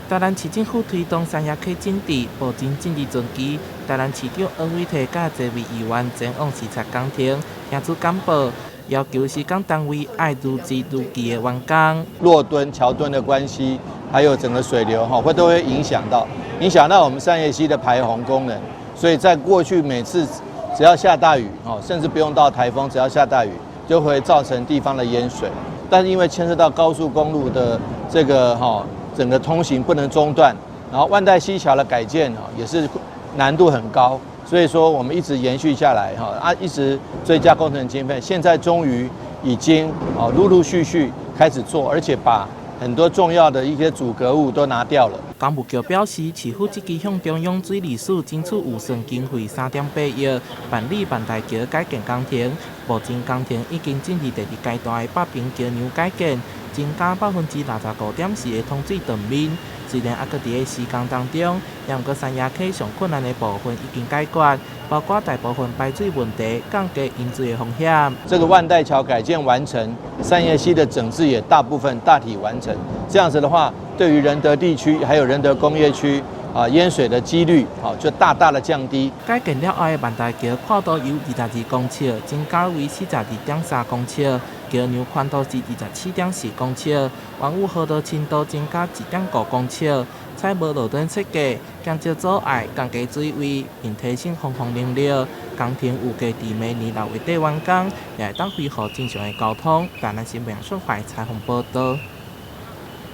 台南市政府推動山野溪整治，目前進入前期。台南市長黃偉哲佮濟位議員前往視察工程，聽取簡報，要求施工單位愛如期如期的完工。落墩、橋墩的關係，還有整個水流哈，會都會影響到我們三葉溪的排洪功能。所以在過去每次只要下大雨，哦，甚至不用到颱風，只要下大雨，就會造成地方的淹水。但是因為牽涉到高速公路的這個哈，整個通行不能中斷，然後萬代溪橋的改建也是難度很高，所以說我們一直延續下來哈啊，一直追加工程經費，現在終於已經啊陸陸續續開始做，而且把很多重要的一些阻隔物都拿掉了。工務局表示，市府積極向中央水利署爭取預算經費3.8億，辦理萬代橋改建工程。目前工程已經進入第二階段的北爿橋梁改建，增加65.4%的通水斷面。雖然猶閣佇咧施工當中，毋過山野溪上困難的部分已經解決，包括大部分排水問題，降低淹水的風險。這個萬代橋改建完成，三葉溪的整治也大部分大體完成。這樣子的話，對於仁德地區還有仁德工業區啊淹水的幾率啊就大大的降低。改建了後的萬代橋闊度由22公尺增加為42.3公尺，橋梁寬度是27.4公尺，原有河道深度增加1.5公尺，採無落墩設計，減少阻礙，降低水位，並提升防洪能力。工程預計佇明年6月底完工，也會當恢復正常的交通。台南新聞順懷採訪報道。